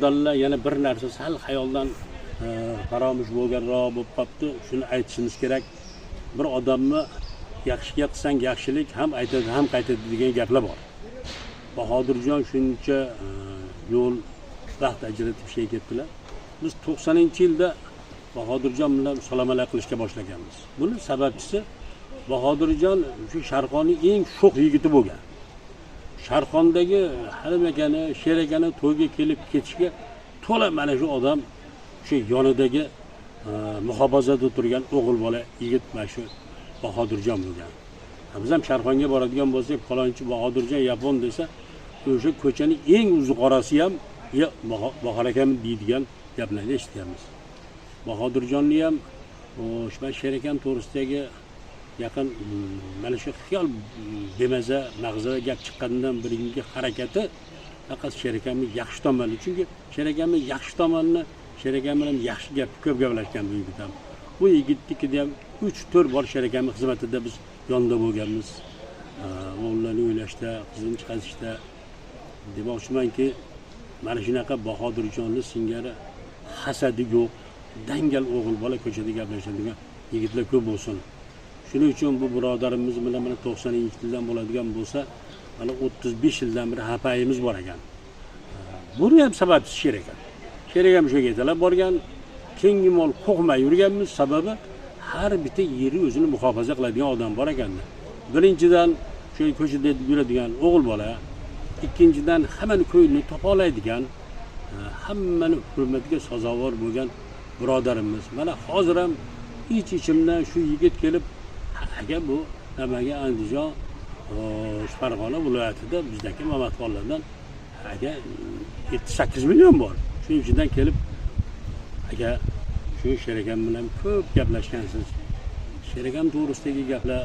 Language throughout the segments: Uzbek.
Dalla yana bir narsa sal xayoldan faromush bo'lganroq bo'lib qolibdi. Shuni aytishimiz kerak. Bir odamni yaxshiga qilsang yaxshilik ham aytadi, ham qaytadi degan gaplar bor. Bahodirjon shuncha yo'l vaqt ajratib ishga ketdilar. Biz 90-yilda Bahodirjon bilan salomalik qilishga boshlaganmiz. Buni sababchisi Bahodirjon shu Sharqonning eng sho'x yigiti bo'lgan. Sharqondagi Halim akani, Sher akani to'yga kelib ketishga to'la mana shu odam shu yonidagi muhofazada turgan o'g'il bola yigit mana shu Bahodirjon bo'lgan. Biz ham Sharqonga boradigan bo'lsak, falonchi Bahodirjon yapon desa, o'sha ko'chaning eng uzuqorasi ham ya Bahor akam deydigan gaplarni eshitganmiz. Bahodirjonni ham o'sha Sher akam to'g'risidagi yaqin mana shu xiyol bemaza mag'zava gap chiqqanidan biringi harakati faqat Sher akamni yaxshi tomoni. Chunki Sher akamni yaxshi tomonini, Sher akam bilan yaxshi gap ko'p gaplashgan bu yigit ham. Bu yigitnikida ham 3-4 bor Sher akamning xizmatida biz yonida bo'lganmiz. O'g'illarni o'ylashda, qizini chiqarishda. Demoqchimanki, mana shunaqa Bahodirjonni singari hasadi yo'q, dangal o'g'il bola ko'chada gaplashadigan yigitlar ko'p bo'lsin. Shuning uchun bu birodarimiz bilan mana 90-yildan bo'ladigan bo'lsa, mana 35 yildan beri hapayimiz bor ekan. Buni ham sababchisi Sher akam. Sher akam shu yerga talab borgan, kenggi mol qo'rqmay yurganmiz, sababi har bitta yeri o'zini muhofaza qiladigan odam bor ekanda. Birinchidan shu ko'chada yuradigan o'g'il bola, ikkinchidan hammani ko'nglini topa oladigan, hammani hurmatiga sazovor bo'lgan birodarimiz. Mana hozir ham ich-ichimdan shu yigit kelib, aka bu Namangan, Andijon, Farg'ona viloyatida bizdagi Mamatxonlardan aka 7-8 million bor. Shuning ichidan kelib aka shu Sher akam bilan ko'p gaplashgansiz. Sher akam to'g'risidagi gaplar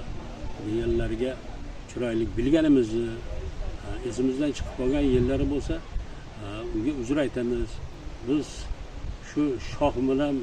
deganlarga chiroyli bilganimizni, esimizdan chiqib qolgan yerlari bo'lsa, unga uzr aytamiz. Biz shu shoh bilan